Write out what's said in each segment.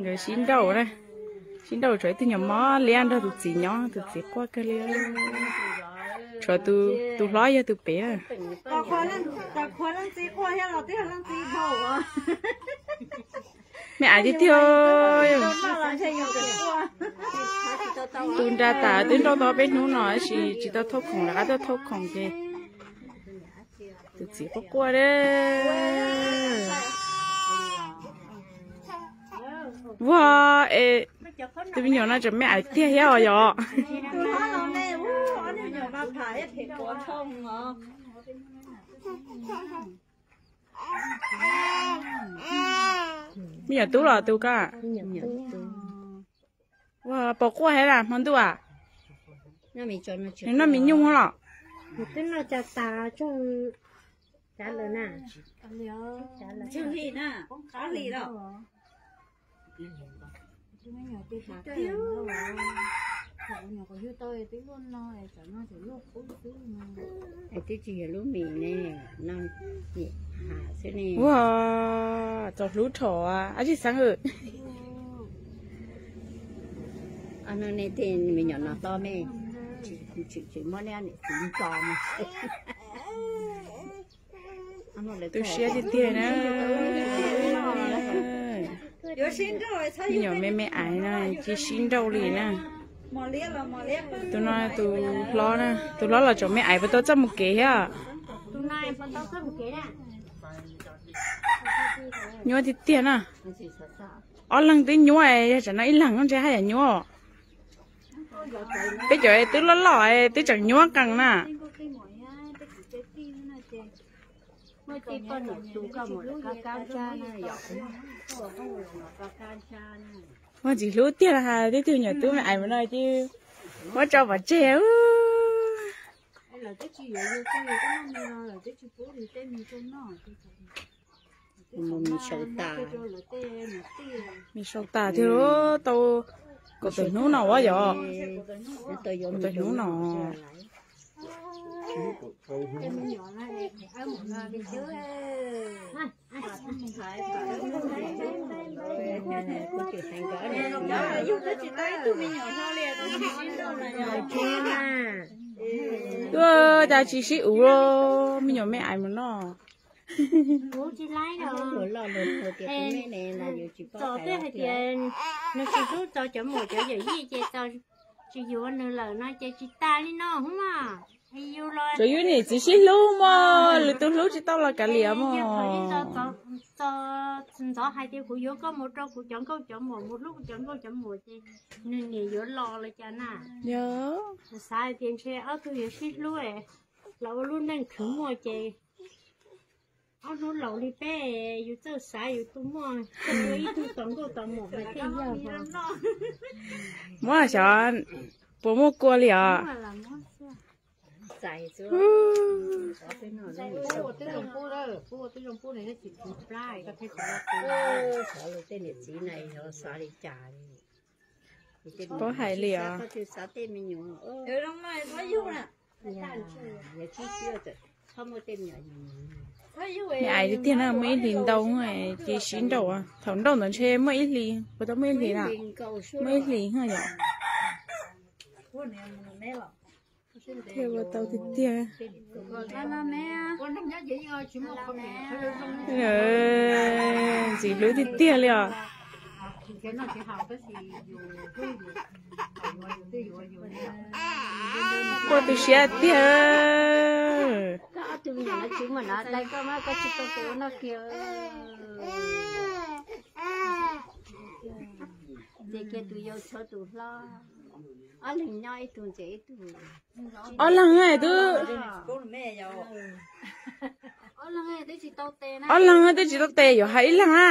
Nkawd sib nrauj na, sib nrauj tshuav ib tug nyuam mob liab nrog tus txiv nyob, tus txiv quaj kawg li. Tshuav tus hlob yog tus pem na. Me aiv tiag tiag. Tus nra tas twb nrauj tau peb hnub no tab sis tsis tau thauj khoom, rov qab tuaj thauj khoom ces tus txiv quaj quaj. Vag es tus me nyuam no tseem me aiv tiag thiab os yom. Me nyuam tub los tus ko? Ua pos quaj thiab las hmo ntuj as? Nws noj me nyuj los? Twb noj tas tas tsoog cav lawm na. Twb tsis yog lub mis ne, no xwb ne. Ua txaus hlub rho ab tsi xeeb. No ne tej me nyuam no tob me, tsis muab niam txiv nto no. Tu siab tiag tiag na. Me nyuam me me aiv no cia sib nrauj li na. Tus no tus hlob na, tus hlob los tseem me aiv puas tau txoj mus kev thiab. Nyuaj tiag tiag na. Ob leeg twb nyuaj, yog tsam no ib leeg ntshe haj yam nyuaj. Peb cov twb loj loj twb tseem nyuaj qees na. Muaj ntxim hlub tiag los has, tib tug nyuam tub me aiv mus no cia muab tso pov tseg. Mus sau tas, mus sau tas thiab tau kaum tawm hnub no ua yog, kaum tawm hnub no. Tuaj cas tsis sib uv, me nyuam me aiv mus no. Txom tej hais tias nws tsis hlub txog cov muam cov yawm yij ces txawm tsis yuav nws lawm no ces tsis tas li no hub mas. Tsuas yus niam txiv sib hlub mog, lwm tus hlub tsis tau los kav liam mog. Txog ntxov hais tias kuv yuav koj mus rau kuv cov nkauj cov muam, mus hlub kuv cov nkauj cov muam ces nws niam yuav los li cas na. Yog xav hais tias ntshe ob tug yuav sib hlub los ua lub neej khwv muaj ces ob hnub laus li peb yus txawj xav yus tu muaj ib tug tos nkauj tos muam mas tej yog. Muab xyov puas muaj kua li os. Paub hais li os. Me aiv tiag tiag na, muaj ib hlis ntau ces sib nrauj, thaum nrauj ntawd ntshe muaj ib hlis, puas tau muaj ib hlis na, muaj ib hlis yom. Thiaj ua tau tiag tiag. Ntxim hlub tiag tiag li os. Quaj tu siab tiag. Ces kiag tus yau tshuav tus hlob, ob leeg nyob ib tug ntxias ib tug. Ob leeg twb, ob leeg twb tsis tau tes yuav hais ib leeg na.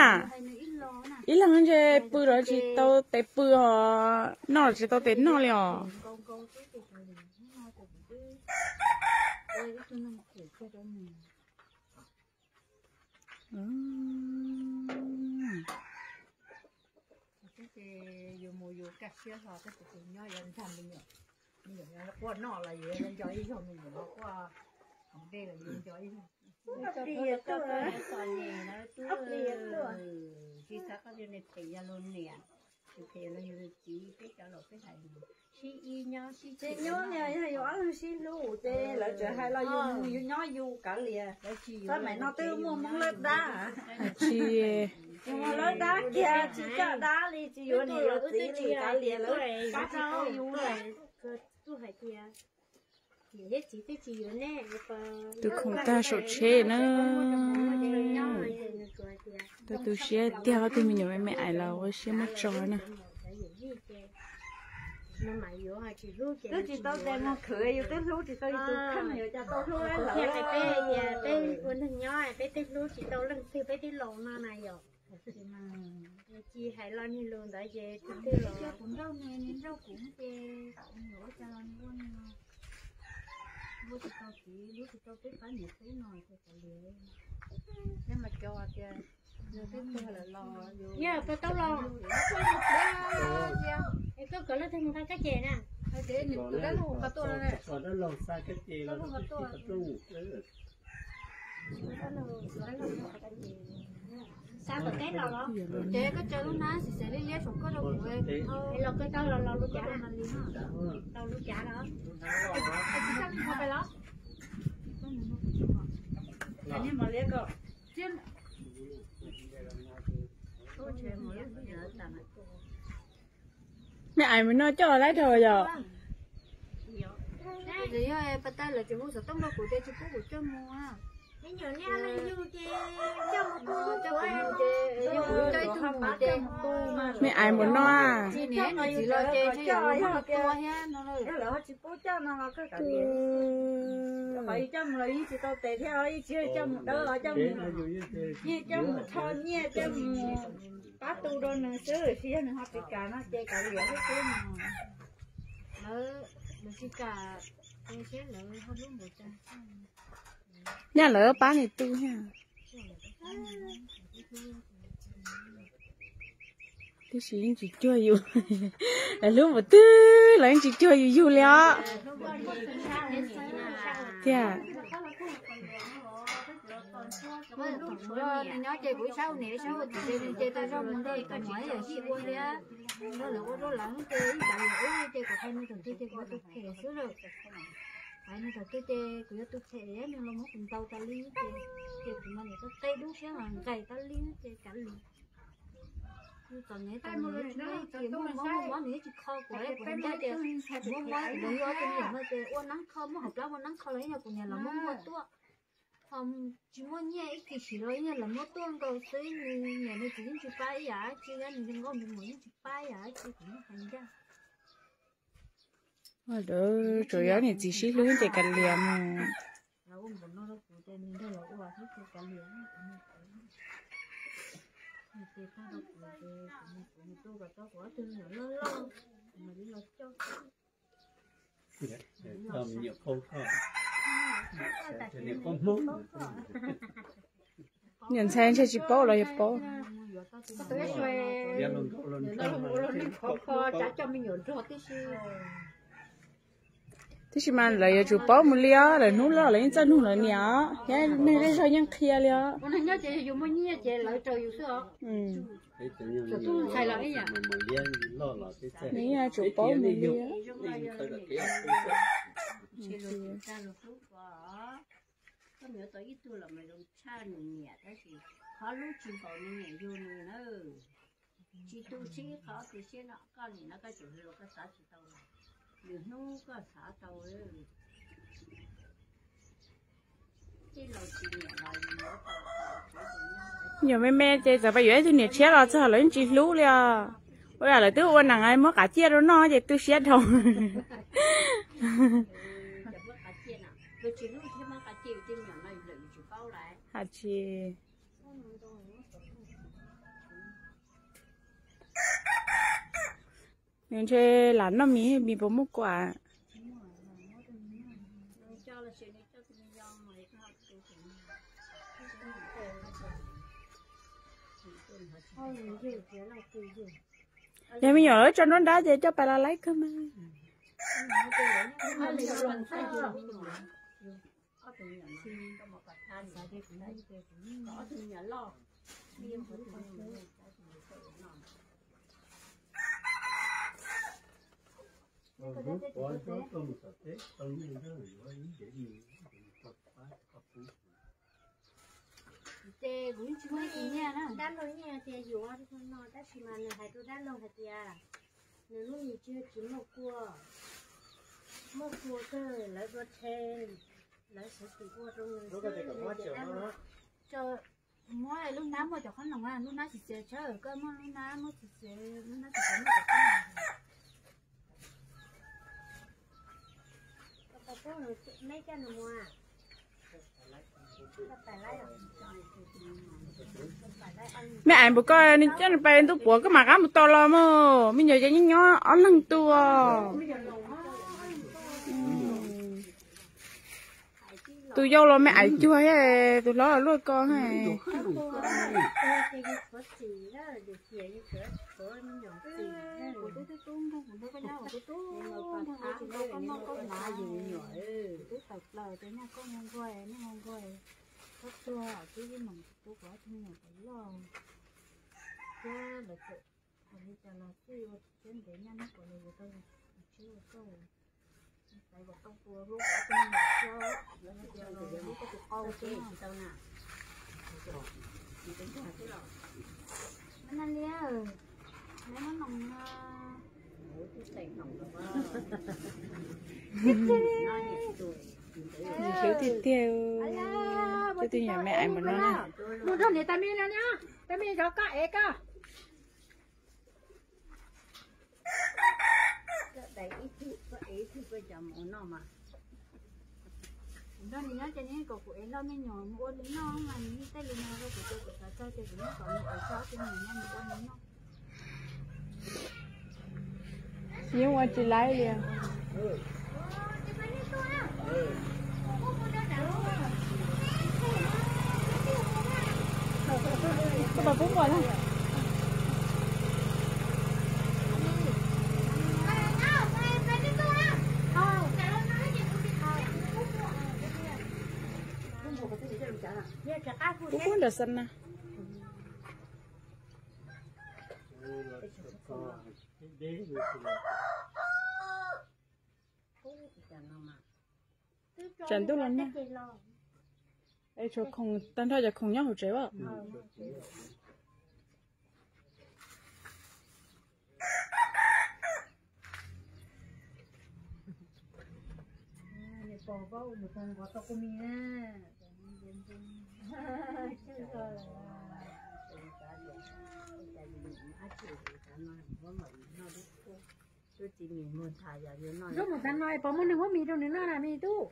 Ib leeg ntshe pw los tsis tau tes pw os, noj los tsis tau tes noj li os. Tsis xav koj tias nws phem yog luag niam, nws phem yog luag txiv, peb cov laus peb hais sib ib nyob sib tsis nyob, yog yus ob leeg sib hlub ces lawv tseem hais los yus nyob yus kav liam. Txoj maim no twb muaj Hmoob lawb dab, tsis, yus muaj lawb dab kiag tsis coj dab li, tsis yuav niam yuav txiv li, kav liam lawv pab tsis tau yus. Tus khoom tag saum tsheb na. Tau tu siab tiag, ob tug me nyuam me me ais los ua siab muab tso na. Twb tsis tau tes mus khwv yus twb hlub tsis tau yus tus kheej, yuav cas tau hlub lawm. Peb ua neeg nyob peb twb hlub tsis tau leej twg, peb twb laus no na yom. Tsis hais lo niag lus ntawd ces twb twb los. Coj kuv nrauj ne, nws nrauj kuv ces kuv yuav ua cas los nws ua no. Hlub tsis tau txiv, hlub tsis tau peb pab niam tub no ces kav liam. Neb mas cov tias nws twb tuag lawm los yus, yog koj tau los, es koj kom leej twg mus tau kab ces na. Hais tias nws tus dab laug qhov tuaj no ne. Dab laug xa kab ces los, dab laug qhov tuaj. Ces koj tsaws lub hnab xis xes liab liab saum koj rau kuv, los koj tau los los lub cav, los lub cav los. Me ais mus noj coj laib dhau yom. Yog pas tas lawv tseem hu xov tooj rau kuv tias tsis pub kuv coj mus. Coj mus ces yog kuv coj ib tug mus ces me ais mus noj. Tsis niam txiv los ces ntshe yuav mus tua thiab no. Lawv ho tsis pub coj no los kawg kav liam. Qhov yus coj mus los yeej tsis tau tes thiab, yeej tsis coj mus dawb los coj mus, yeej coj mus rho nyiaj coj mus pab tu rau nws xwb, tsis yog nws ho tsis kam no ces kav liam xwb no. Lawv, lawv tsis kam, lawv ho lub npaum cas. Nyaj lawv pab nws tu thiab. Tiam sis yeej tsis cuag yus, lawv hlub npaum twg los yeej tsis cuag yus yug li os. Tiag. Nws nyob ces kuv ib sab ua niam ib sab ua txiv ces nws ces tau zog mus nrog tus muam ib yam li ua thiab. Nrog lawv ua rau lawv ces ib yam li ua ces kuv hais nws thaum twg ces kuv yuav tu phem xwb lawm. Hais nws thaum twg ces kuv yuav tu phem, nws los muab kuv ntaus tas li ces, ces kuv mas niam tau qe dub siab los nqaim tas li ces kav liam. Txom nyem txom nyem tsis muaj ib cia, muaj mob muaj mob nws yeej tsis kho kuv, kuv hais ncaj tias muaj mob kuv yog ob tug me nyuam no ces ua neeb kho, muaj hauv plab ua neeb kho los ib yam kuv niam los muab muag tuaj. Ho tsis muaj nyiaj ib txhis siv los ib yam los muab tuaj nkaus xwb, nws niam nws txiv yeej tsis pab ib yam dab tsi, nws nkauj nws muam yeej tsis pab ib yam dab tsi, kuv yeej hais ncaj. Tsuas yog niam txiv sib hlub ces kav liam mus. Niam ntxhais ntshe tsis paub los yog paub. Tab sis mas lawv yuav tsum paub mus li os, lawv hnub loj lawv yeej txawj nug lawv niam os, thiab neeg zej zog yeej qhia li os. Nws yeej yuav tsum paub mus li. Koj mus yuav tau ib tug los mas zoo tshaj nws niam, tab sis qhov hlub tsis npaum nws niam yug nws na. Tsis tu siab qhov tu siab no, koj nim no koj tseem hluas koj xav tsis tau, lwm hnub koj xav tau. Nyuam me me ces txawm pab yuav ib tug niam tshiab los txog lawv yeej tsis hlub li os. Ua yam lawv twb ua neeb muab qav ciaj rau noj ces tu siab dhau. Has tsis, nws ntshe lam noj mis, mis puas muaj kuam. Yog me nyuam lawv tso nruab nrab ces coj pais los laib kawg mas. Ces kuv yeej tsis muaj ib tug nyiaj na. Dab laug nyiaj tias yuav no, tab sis mas nws hais rau dab laug hais tias nws lub mis tsis, tsis muaj kua, muaj kua kawg lawv ua rhe, lawv xav tis ua rau nws xwb. Muab lub hnab muaj cov qhob noom, lub hnab txiv txiav tshawb, koj muaj lub hnab muaj txiv txiav, lub hnab txiv txiav muaj cov qhob noom. Mej Ais npus koj coj nws pais ntuj puav koj mam qab mus tau los mog, me nyuam ces nyob nyob ob leeg tu os. Tus yau los Mej Ais cuag, tus hlob los luaj ko. Ntxim hlub tiag tiag, tus twg yog Mej Ais npaum no na. Mus nrog niam tais me no, tais me zov koj ev koj. Nrog nws nyob ces nws kom kuv ev loj me nyuam mus ua nws noj mas nws yeej tej li no rau kuv, kuv xav txog ces kuv yeej kom nws ev txog tus me nyuam nyob nws ua nws noj. Yeej ua tsis laib li. Koj puas pub npua na? Pub pub nram xav na. Tsam ntuj los nag. Es tshuav khoom tag nrho cov khoom nyob hauv tsev as. Ntuj mus tag no puas muaj neeg muab mis rau nws noj na me tub?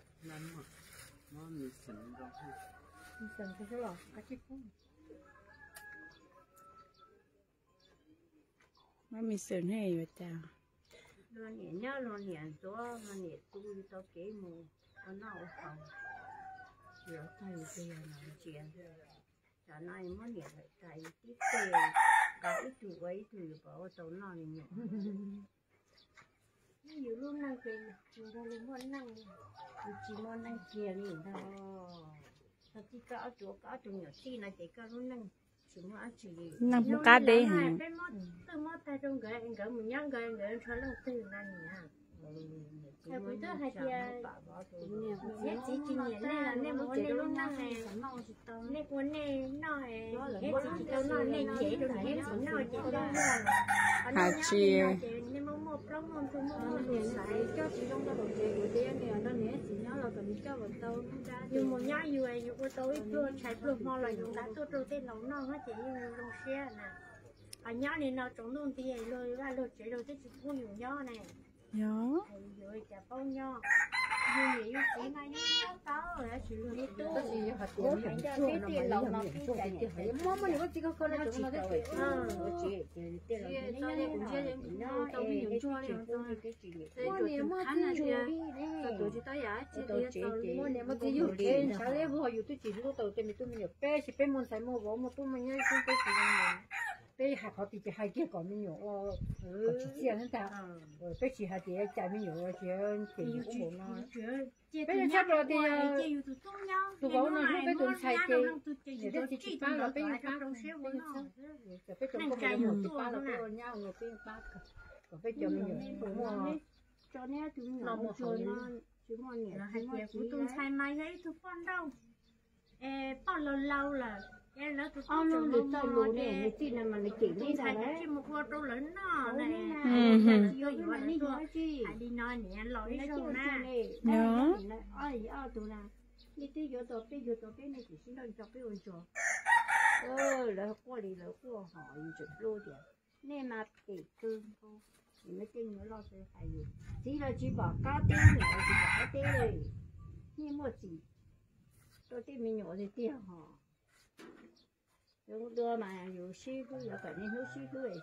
Muab mis xwm ne yuav cas? Luag niam nyob luag niam ntxuav, luag niam tu tau kev mus ua noj ua haus, yuav tag yus twg yog nov ntsia. Tam no muab niam lawm tas yus tib teg, nqa ib tug ua ib tug yus pom ua tau noj li nyuam. Yus lub neej ces yus nrog luag muaj neej, yus tsis muaj neej kiag li ntag. Txog txij koj ob tug, koj ob tug nyuam txij no ces koj lub neej tsis muaj dab tsi li. Neej pub qab deb heev. Peb muab twj muab tag rau nkawd, nkawd mus nyob nkawd, nkawd nrog leej twg no niam. Kuv twb hais tias niam txiv tsis nyiam nej los nej mus ua nej lub neej, nej ua nej noj, niam txiv tsis tau noj nej cev rau niam txiv noj ces hais tsis. Nej muaj muaj plaub muaj ntug muaj muaj tus xaiv coj tsis zoo rau hauv tsev, kuv tias yog nws nrog niam txiv nyob los kom nws coj los tau. Yus mus nyob yus, yus ua tau ib pluag tshais pluag hmo los yus nqa tuaj rau tej laus noj ces yeej zoo siab na. Nyob li no tsaus ntuj nti luag vaj luag tsev luag twb tsis pub yus nyob ne. Yog, yus cas paub nyob. Yus niam yus txiv mas yeej nyob tau, tab sis luag ib tug tib tij laus no tib cai niam txiv muab muab niam muab txiv ko ko no tsis tau. Tau li kuv ntsia yeej tau me nyuam ntsuag li. Muaj niam muaj txiv tsis tau yam tsis tau muaj niam muaj txiv yus tsev ntshav li vog yus twb tsis hlub tau tej me tub me nyuam peb, sis peb muaj ntxhais muaj vauv muaj tub muaj nyab xwb peb tsis zoo. Peb hais qhov twg ces hais kiag kom me nyuam ua kom tsis txiaj xwb ntag. Peb tsis hais tias cais me nyuam ua tias ces yus ua npaum no. Peb yeej tshaj plaws tias tus vauv no hlub peb tus ntxhais ces niam thiab txiv tsis pab los peb yeej pab, peb yeej txhawb. Peb cov nkauj muam tsis pab los peb ua nyab ua nus peb yeej pab kom peb cov me nyuam muaj tso neb tus me nyuam ua tsuag no, tsis muaj niam tsis muaj txiv. Kuv tus ntxhais mas yog ib tug poj nrauj, poj laus laus lawm, ces lawv tus ob lub lwm txoj lus ne, nws txij no mas nws cem neb ntag lawm. Mus ua rau lawv noj na, yuav yuav tsis hais li no niam los ib zaug na. Ob tug na, nej twb yuav tau peb yuav tau peb, nej tsis sib nrauj tso peb ua ntsuag. Lawv quaj li lawv quaj ho yus tseem hlub tias nej mas phem kawg nkaus. Yus muaj tej nyuag loj txawv hais yus, txiv los tsis pom qab teb, niam los tsis pom qab teb li. Nej muaj txim rau tej me nyuam tiag tiag ho. Yus dua mas yus sib hlub, yuav kom niaj hnub sib hlub,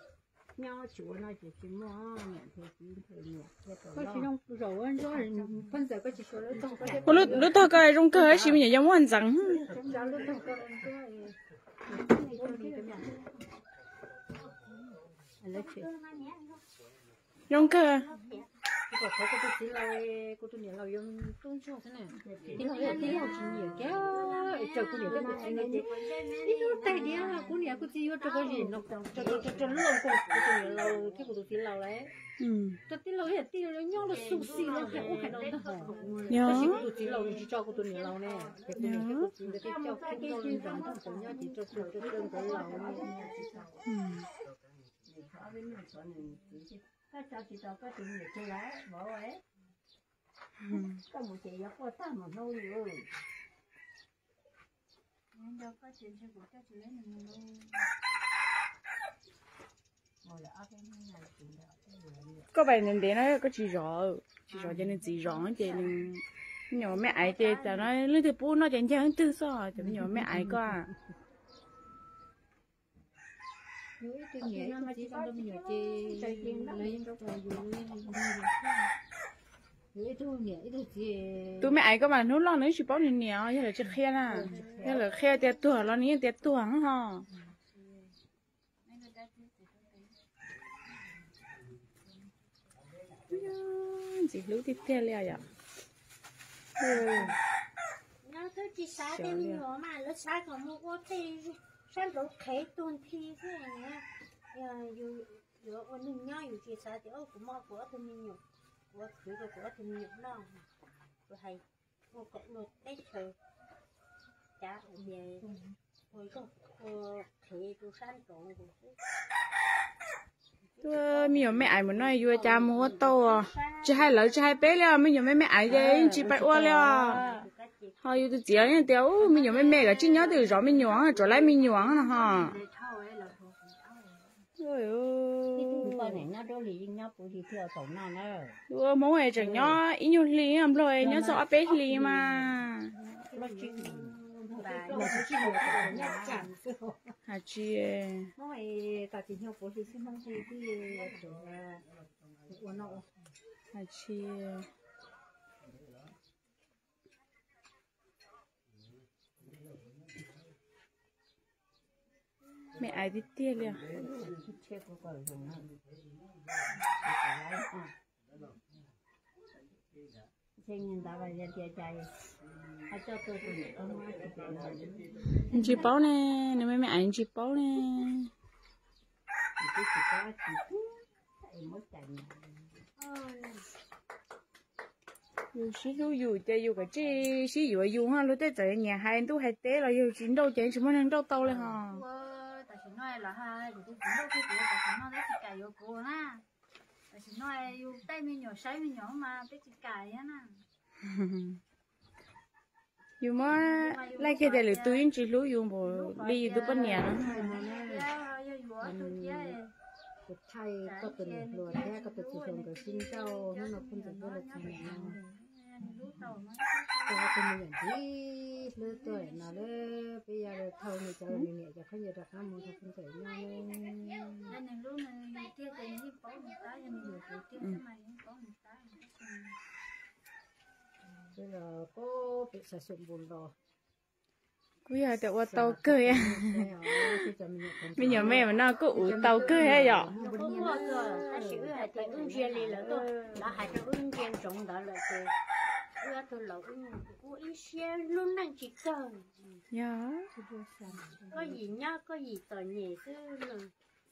nyob tsis ua no ces tsis muaj niam nrhiav txiv nrhiav niam thiab. Lub tog koj zoo kawg tab sis me nyuam yog muaj ntxeev. Zoo kawg. Kuv tus txiv laus, kuv tus niam laus yuav tub ntsuag xwb na. Tij laug, tij laug tsis nyiam kiag, es raws kuv niam thiab kuv txiv no ces ib hnub tag diav kuv niam kuv txiv yuav rau koj zem no, rau lub loo kuv tus niam laus thiab kuv tus txiv laus lawm. Rau tij laus, tij laus nyob los xu xi los hais ub hais no ntag hos. Tab sis kuv tus txiv laus nws tsis tso kuv tus niam laus ne, ces kuv niam thiab kuv txiv nkawd thiaj coj khub nkauj li ntawd ntag tau nyob ces rau rau rau nkawd laus. Koj tso tsis tau koj tus me nyuam tseg lawm vauv, koj mus ces yuav quaj tag mus hnub li. Koj pais ntev ntev no koj tsis zov, tsis zov ces nws txiv zov ces nws, me nyuam me aiv ces tam no leej twg pub noj ces ncaj leej twg xwb, cov me nyuam me aiv koj. Tus me aiv koj mas hnub loj nws tsis paub nws niam, yog lawv tsis qhia na, yog lawv qhia tias tuag los nws yeej tias tuag ho. Ntxim hlub tiag tiag li os yom. Nyob twb tsis xav tej me nyuam mas lawv xav kom mus ua tej sab nraud qhev tuag nthi xwb. Yog yuav ua neeg nyob yus tsis xav tias kuv muaj kuv ob tug me nyuam, kuv khwv rau kuv ob tug me nyuam noj, kuv hais ua kom luag teb chaws cav hais tias ua zog ua qhev rau sab nraud xwb. Ua me nyuam me aiv mus no yuav cas mus ua tau, tsis hais lawv tsis hais peb li os, me nyuam me me aiv ces yeej tsis pais ua li os. Ho yus tus txiv yeej tias me nyuam me me kom tsij nyob twj ywm zov me nyuam, tsuav laib me nyuam no ho. Ua Hmoob es tseem nyob ib nyuag hli, Nplog nyob txog ob peb hlis mas. Has tsis, has tsis. Me aiv tiag tiag li. Ntsis paub ne, nws me me aiv ntsis paub ne. Yus sib hlub yus ces yus kav tsij sib yuav yus, luag tej txawm nyiam hais ntuj hais teb los yog tsis nrauj ces tsis muaj neeg nrauj tau li ho. Tam sim no los, tam sim no peb tsis kam yuav kuv na. Tam sim no yus tej me nyuam saib me nyuam mas peb tsis kam na. Yus muab laij kiag tias lwm tus yeej tsis hlub yus npaum li yus tus poj niam no. Kuv thaij koj tus niam hluas thiab koj tus txiv hluas nkawd sib nrauj hnub no phooj ywg tuaj los txog niam no. Koj tus me nyuam ntxim hlub tuaj no lawm, peb yuav thauj nws cov me niam cov khaub ncaws rov qab mus nrog phooj ywg nyob. Kuj yog hais tias ua tau kawg. Me nyuam me mas no kuj ua tau kawg thiab yom. Tab sis wb hais tias wb ntsia li lawv tuaj, lawv hais rau wb ntsia ntsoov ntawd lawm ces wb ob tug laus wb ua ib siab hlub neej tsis kawg. Yog koj yim nyob koj yim txom nyem xwb.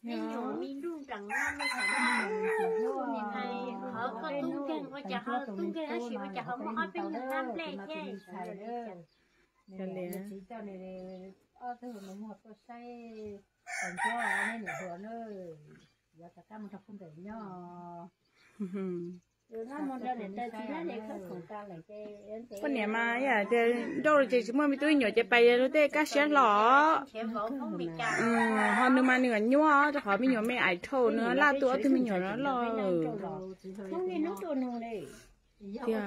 Ib nyuag me nruj nrees no, qhov koj tub nkeeg ua cas ho tub nkeeg tab sis ua cas ho muaj ob peb nyuag hlab nplej thiab. Txiv coj ob tug muag tuaj saib, niam hluas na, yuav rov qab mus nrog phooj ywg nyob. Poj niam mas yam tias nrauj ces tsis muaj me tub me nyuam ces pais luag tej kaj siab hlo. Ho nws mas nws nyuaj rau qhov me nyuam me ais dhau, nws laj tuaj ob tug me nyuam no loj. Tiag.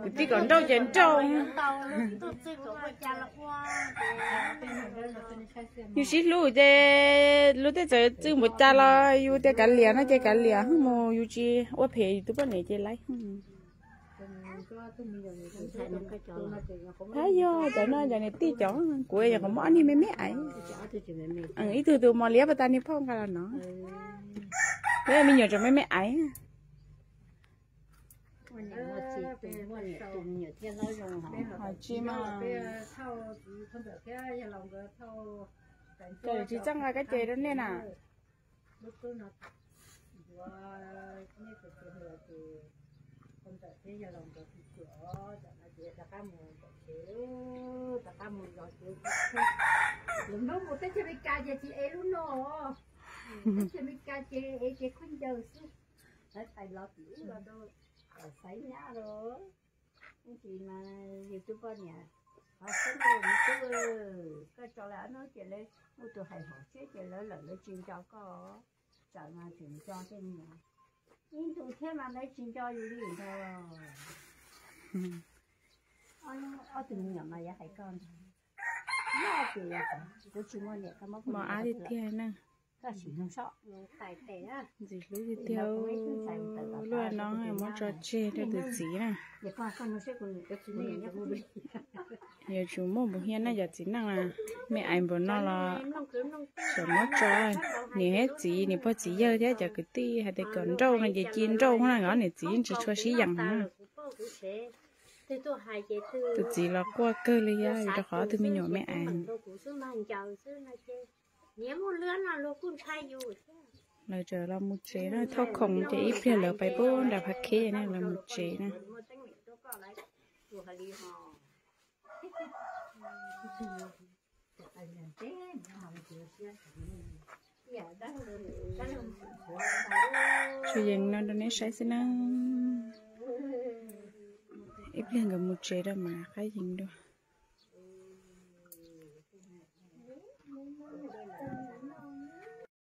Kwv tij kom nrauj ces nrauj. Yus sib hlub ces luag tej txawm txwj npaum cas los yus tias kav liam no ces kav liam mus, yus tsis ua phem yus tus poj niam ces laiv. Thab yog cov no cov niam tij cov, kuv yog qhov muaj ob niag me me ais. Ib tug tus mos liab pas tas niag phauj nqa los no. Peb me nyuam tseem me me ais. Ho tsis mas, cas tsis txawj nqa kab ces rau nej na. Lawv Hmoob mus teb chaws Amelikas ces tsis ev lub no, teb chaws Amelikas ces ev cev khaub ncaws xwb. Lawv tais los tim ub los rau xaiv nyab los. Ib ntsis mas yus tus poj niam, qhov xeeb los me tub, koj tso lawv ob hnub ces lawv muaj tus hais hom siab ces lawv lawm lawv tsis nco koj. Tsam mas tseem nco tej me nyuam, ib ntus thiab mas lawv tsis nco yus li ntag. Ob tug me nyuam mas yuav hais koj ntag, yog tias kuv tsis muaj niam koj muab kuv mos ab tiag tiag na. Koj sim nug sob, ntxim hlub tiag tiag. Luaj no muab tso tseg rau tus txiv na. Yuav tsum muaj npaum hiab na yom, txiv neej na, me ais npaum no los txawm muab tso. Niam thiab txiv, niam pog txiv yawg thiab cov kwv tij hais tias kom nrauj no ces cia nrauj na, ob niam txiv yeej tsis tshua sib yeem na. Tus txiv los quaj kawg li thiab rau qhov ob tug me nyuam me ais. Lawv tseem los mus tsev na, thauj khoom ces ib pliag lawv pais pub nram Phav Khej na, lawv mus tsev na. Tsuas yees no rau neb saib xwb na. Ib pliag nkawd mus tsev rau mam qab yees dua.